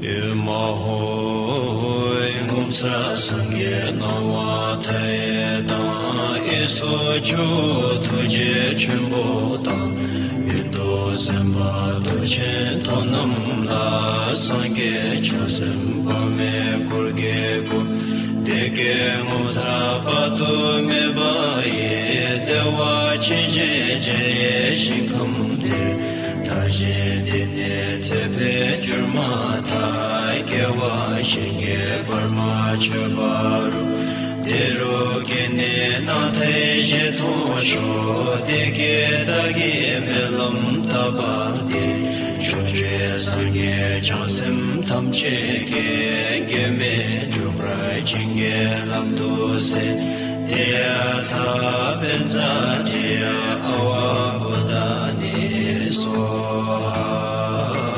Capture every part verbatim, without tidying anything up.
ཨེ་མ་ཧོ། ངོ་མཚར་སངས་རྒྱས་སྣང་བ་མཐའ་ཡས་དང་། ཨེ་སོགས་ཆོས་ཐུགས་རྗེ་ཆེན་པོ་དང་། ཡོན་ཏུ་སེམས་དཔའ་མཐུ་ཆེན་ཐོབ་རྣམས་ལ། སངས་རྒྱས་བྱང་སེམས་དཔག་མེད་འཁོར་གྱིས་བསྐོར། བདེ་དགེ་ངོ་མཚར་དཔག་ཏུ་མེད་པ་ཡི། བདེ་བ་ཅན་ཞེས་བྱ་བའི་ཞིང་ཁམས་དེར། བདག་གཞན་འདི་ནས་ཚེ་འཕོས་གྱུར་མ་ཐག་སྐྱེ་བ་གཞན་གྱིས་བར་མ་ཆོད་པ་རུ། དེ་རུ་སྐྱེས་ནས་སྣང་མཐའི་ཞལ་མཐོང་ཤོག་བདེ་དགེ་བདག་གིས་སྨོན་ལམ་བཏབ་པ་དེ། ཕྱོགས་བཅུའི་སངས་རྒྱས་བྱང་སེམས་ཐམས་ཅད་ཀྱིས། གེགས་མེད་འགྲུབ་པར་བྱིན་གྱིས་བརླབ་ཏུ་གསོལ། ཏདྱ་ཐཱ། པཉྩ་ཏྲི་ཡ་ཨ་ཝ་བོ་དྷ་ནི་སྭཱ་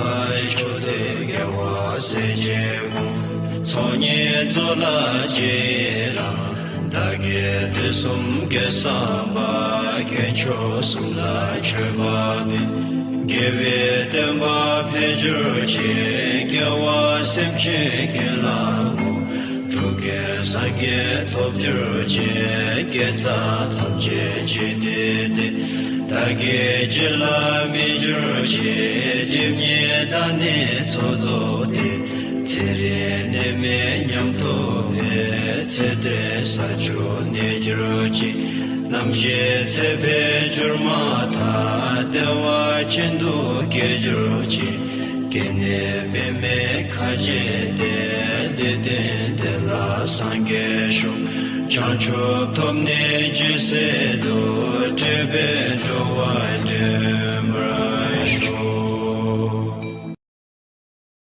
ཧཱ། ཕྱོགས་དུས་རྒྱལ་བ་སྲས་བཅས་དགོངས། ཚོགས་གཉིས་རྫོགས་ལ་རྗེས་ཡི་རང་། བདག་གིས་དུས་གསུམ་དགེ་བསགས་པ། དཀོན་མཆོག་གསུམ་ལ་མཆོད་པ་འབུལ། དགེ་བའི་བསྟན་པ་འཕེལ་གྱུར་ཅིག་སྐྱེ་བ་སེམས་ཅན་ཀུན་ལ་བསྔོ། འགྲོ་ཀུན་སངས་རྒྱས་ཐོབ་གྱུར་ཅིག་དགེ་རྩ་ཐམས་ཅད་རྗེས་ཟློས་ཏེ། བདག་གི་རྒྱུད་ལ་སྨིན་གྱུར་ཅིག་སྒྲིབ་གཉིས་དག་ནས་ཚོགས་རྫོགས་ཏེ། ཚེ་རིང་ནད་མེད་ཉམས་རྟོགས་འཕེལ། ཚེ་བརྟན་ས་བཅུ་གནས་གྱུར་ཅིག་རྣམ་ཤེས་ཚེ་འཕོས་གྱུར་མ་ཐག་བདེ་བ་ཅན་དུ་སྐྱེ་གྱུར་ཅིག་སྐྱེ་གནས་པདྨའི་ཁ་བྱེ་སྟེ། ལུས་རྟེན་དེ་ལ་སངས་རྒྱས་ཤོག་བྱང་ཆུབ་ཐོབ་ནས་ཇི་སྲིད་དུ། འབྲེལ་པའི་འགྲོ་བ་